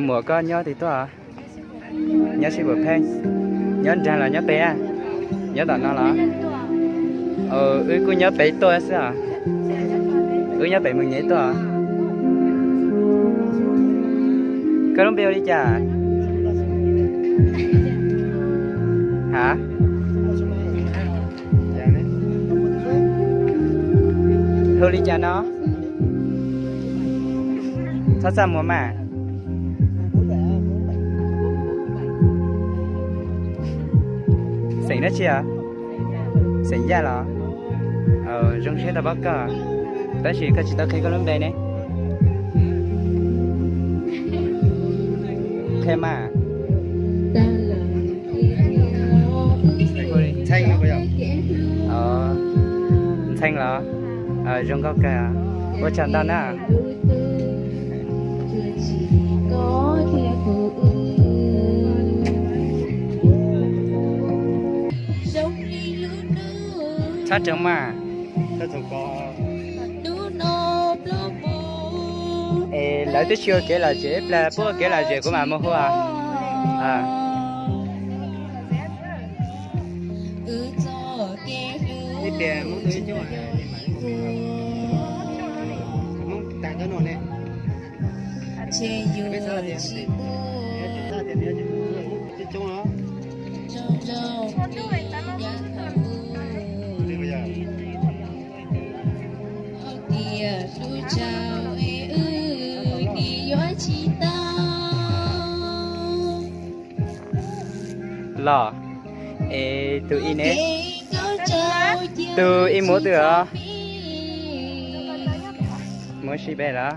Muam koj nyob twg tuaj? Nyob Sib Pum Pheej. Nyob nrag los nyob pem? Nyob tom no los? Wb kuj nyob pem tuaj xwb os. Wb nyob pem Moos Nyem tuaj. Koj lub npe hu li cas? Ha? Hu li cas no? Txhob txaj muag mas. Xeem dab tsi os? Xeem Yaj los? Zoo siab tau paub koj, tab sis koj tsis tau qhia koj lub npe ne. Qhia mas. Ntxhee los? Zoo nkauj kawg, ua tsaug ntau na. Txhob rau mas. Es lawv twb tsis ua kev lom zem, plag puab ua kev lom zem kuv mam mus hu. Los, es tus ib ne, tus ib muab twg os? Muab sib peb los?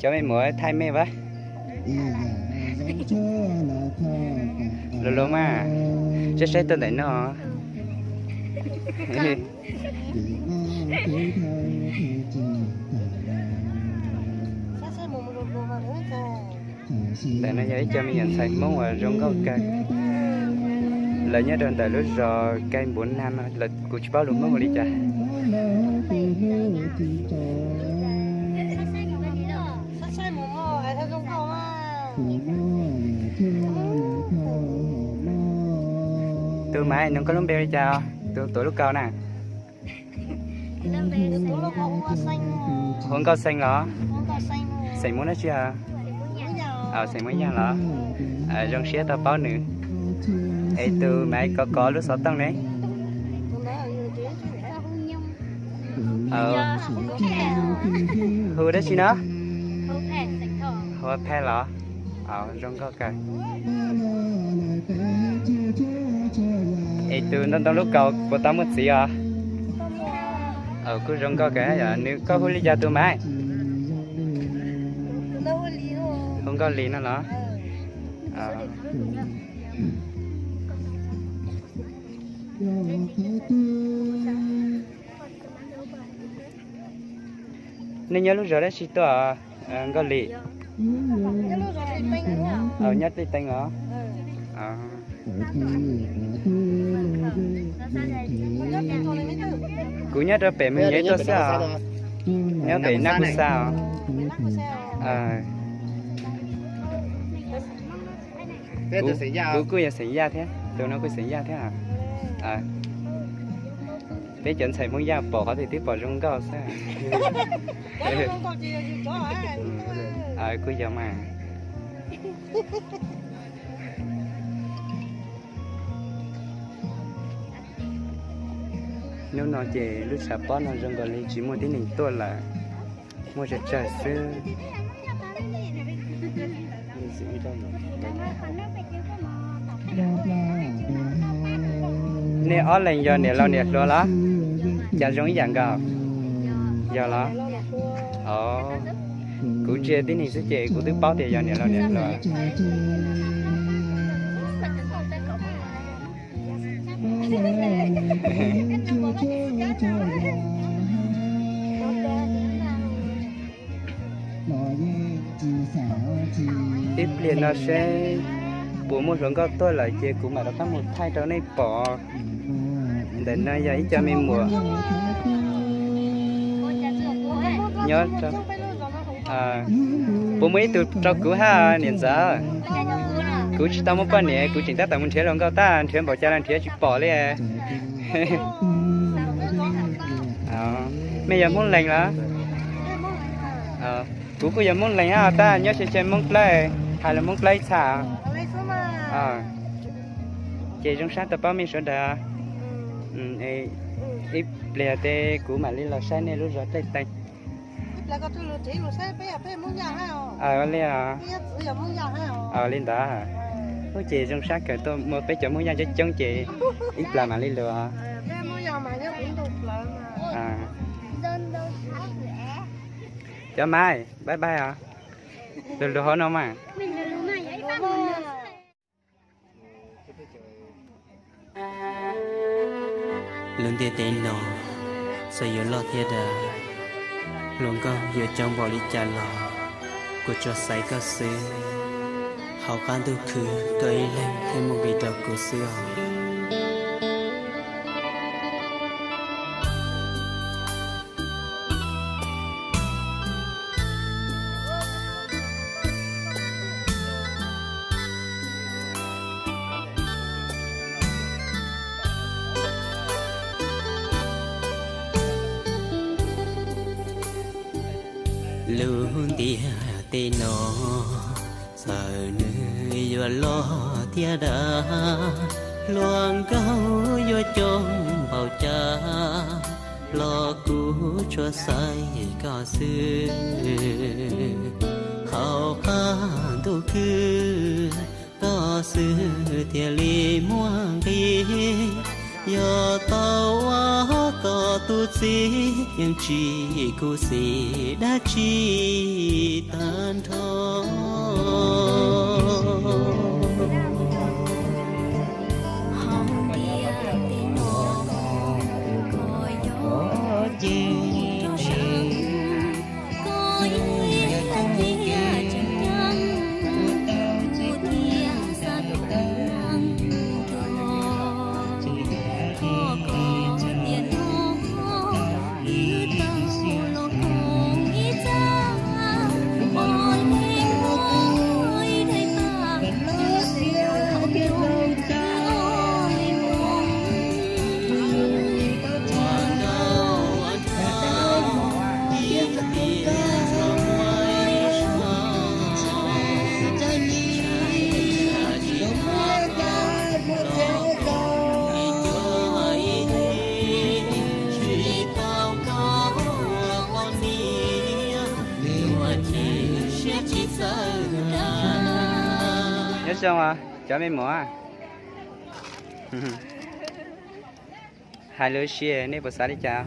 Cov me muam thaij mej vas. Luag luag mas, saib saib tuaj ntawm no. Ntawm no yog ib co me nyuam ntxhais Hmoob uas zoo nkauj kawg. Lawv nyob rau ntawm lub zos Kaij Npuav Nag no, kuv tsis paub lus Hmoob ua li cas. Tus Maiv, nug koj lub npe li cas? Tus tuav lub kaus na. Hu Nkauj Xeeb los? Xeem Hmoob dab tsi? Xeem Hmoob Yaj los? Zoo siab tau paub nws. Es tus Maiv kov kov lub xov tooj ne? Hu dab tsi no? Hu Phaj los? Zoo nkauj kawg. Es tus ntoo ntoo lub kaus puas tau muaj txiv os? Kuj zoo nkauj kawg yom. Nws, koj hu li cas tus Maiv? Hu Nkauj Lis no los? Nej nyob lub zos dab tsi tuaj? Nkauj Lis. Nyob Tej Teev os. Kuv nyob rau pem Moos Nyem tuaj xwb os. Nyob pem Nab Kuj Xa os. Kuv kuj yog xeem Yaj thiab, tus no kuj xeem Yaj thiab. Peb cov ntxhais Hmoob Yaj pom qhov twg twb pom zoo nkauj xwb. Kuj yog mas. Hnub no ces lub tshav pob no zoo nkaus li tsis muaj tib neeg tuaj lawm, muaj tsawg tsawg xwb. Nej ob leeg yog niam laus niam hluas los? Cas zoo ib yam nkaus. Yog los? Kuv ntsia tib neeg xwb ces kuv twb paub tias yog niam laus niam hluas. Ib pliag no seb puas muaj hluas nkauj tuaj lawm ces kuv mam rov qab mus thaij rau nej pom. Ntawm no yog ib co me muam nyob rau, puas muaj ib tug rau kuv hab niam ntxawm? Kuv tsis tau muaj poj niam, kuv tseem tab tom mus nrhiav hluas nkauj tag, nrhiav npaum cas los nrhiav tsis pom li. Mej yog Hmoob Lees los? Kuv kuj yog Hmoob Lees hab, tab nyob tsev tsev Hmoob Dlawb, hais lus Hmoob Dlawb ib txha. Ces zoo sab tau paub mej sawv daws. Ib pliag tes kuv mam li los saib nej lub zos Dlej Tees. Li os. Li ntawd. Ub, ces zoo sab kawg tuaj muaj peb cov Hmoob Yaj coob coob ces ib plag mam li lug. Cov Maiv, bye bye os. Lug lug hauv no mas. Lub ntiaj teb no txawm yuav loj thiab dav, hluas nkauj yuav coob npaum li cas los kuv tsuas xaiv koj xwb. Hauv qab ntuj khwb koj ib leeg thiaj muaj nqis rau kuv xwb os. Lub ntiaj teb no txawm nws yuav loj thiab dav, hluas nkauj yuav coob npaum cas los kuv tsuas xaiv koj xwb. Hauv qab ntuj khwb koj xwb thiaj li muaj nqis, yog tau ua koj tus txiv yeej tsis khuv xim dab tsi tag nrho. Nyob zoo cov me muam, hais lus ua si nej puas xav li cas?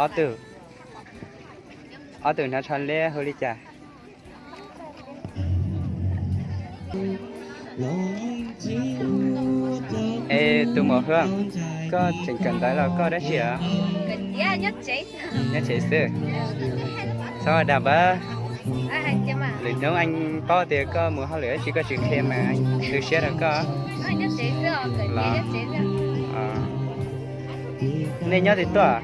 Ob tug, ob tug hnav tsho liab hu li cas? Es tus muam Hwm, koj tseem kawm ntawv los koj dab tsi os? Nyob tsev xwb. Txhob dag npawg. Lwm hnub eej paub tias koj mus hauj lwm dab tsi koj tsis qhia mas tu siab rau koj. Los, nej nyob twg tuaj?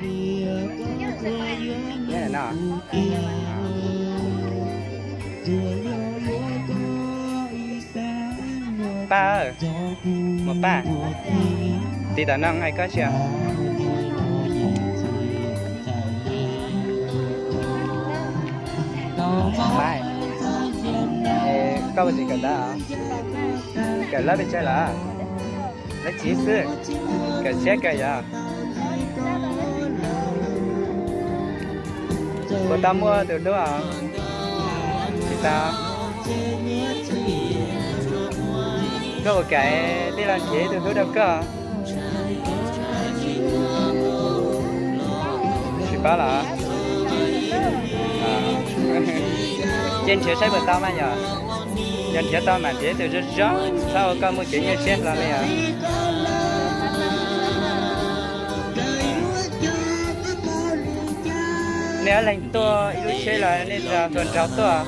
Paj, muam Paj, tiv tam no hais koj tsi os? Paj, koj puas tseem kawm ntawv? Kawm lab pes tsawg lawm? Lab tsib xwb. Kawm siab kawg yog? Puas tau muaj tus hlub os? Tsis tau. Koj puas kam tij laug nrhiav ib tug hlub rau koj? Tsis paub los? Ces nrhiav saib puas tau mas yog. Yog nrhiav tau mas nrhiav ib tug zoo zoo txhob ua koj muaj kev nyuaj siab hlo li os. Leej tuaj ib lub tsheb los nej tua nraug tuaj.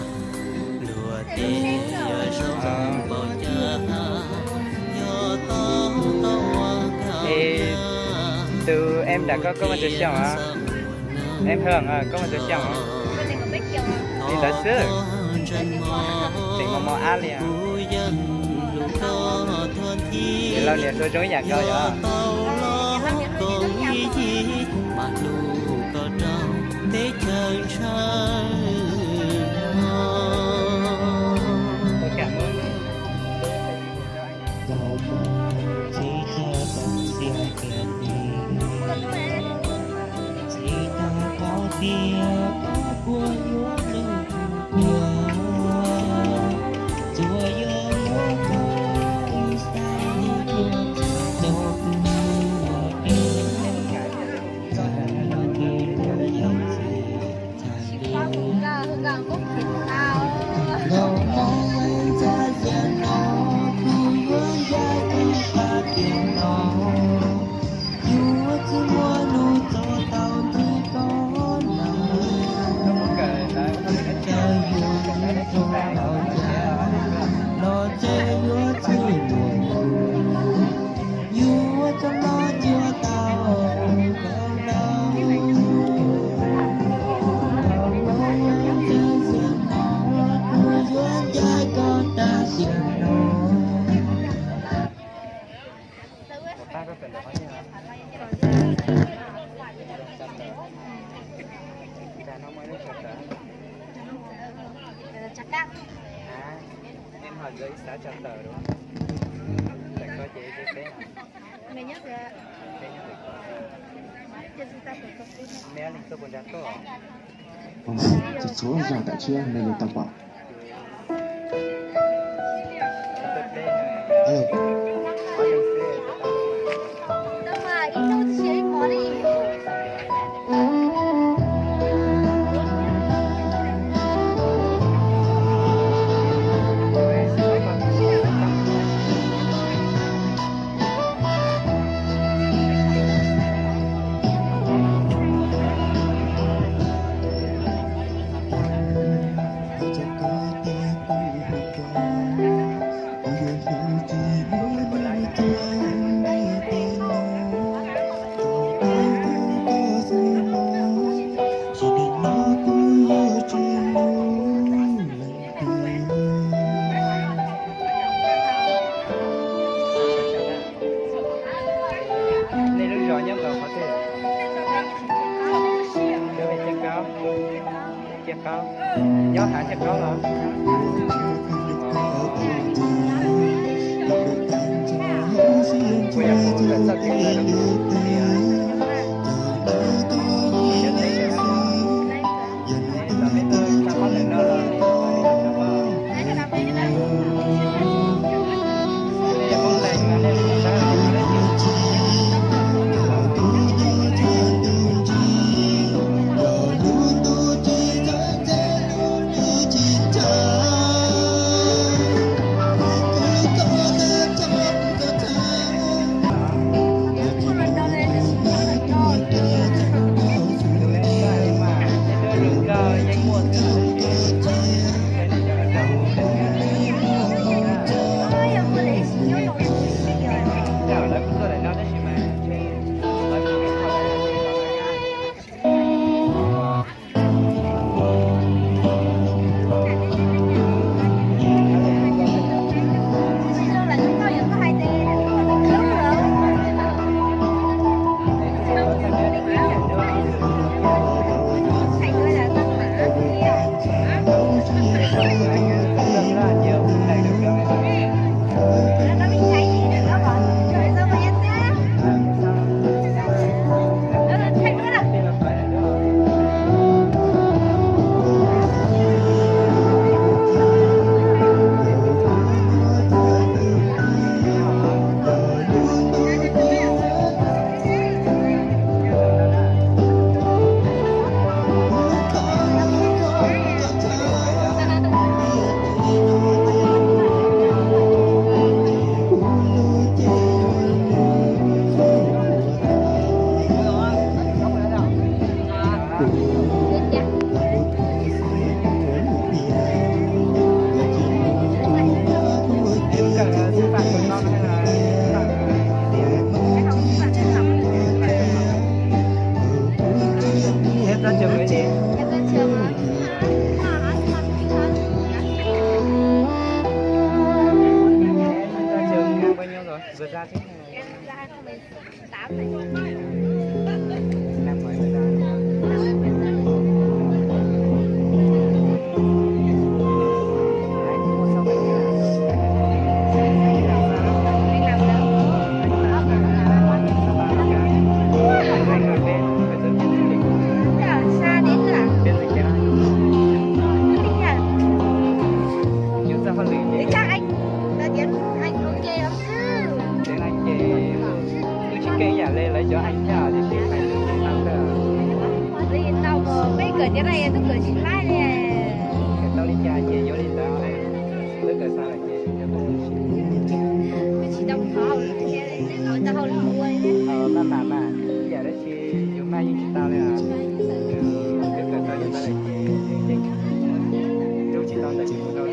Tus em nram koj, koj muaj tsawg xyoo os? Em Hwm, koj muaj tsawg xyoo os? Li ntawd xwb. Tseem mos mos ab li. Ces Lauj niam hluas zoo ib yam nkaus yom. Txhua txhua zaj tam tshiab me lus tau pom. Nej lub zos nyob nkaus qhov twg? Nyob pem Ciaj Qaub. Ciaj Qaub. Nyob hauv Ciaj Qaub los? Kuv yog kuv txawj txawj kawg rau kuv. Em ra hai không mười tám này. Năm ngoái mới ra. Đi làm đâu? Ở xa đến là. Đi à? Ê, chắc anh nói tiếng Anh ok lắm chứ. Tiếng Anh thì tôi chỉ kênh nhả lên lấy cho anh nha, thì tiếng Anh tôi chỉ tao cơ. Ê, tao có mấy cái tiếng này tôi có chỉ like nè. Tao đi cha chị vô đi tao. Tôi cờ sao là chị. Tôi chỉ đọc khó, tao không mua nhé. Ờ, mà, mà, mà, giờ đó chị dùng mai nhưng chị tao đây à. Tôi cờ sao dùng mai là chị. Lúc chị tao đợi chị mua đâu.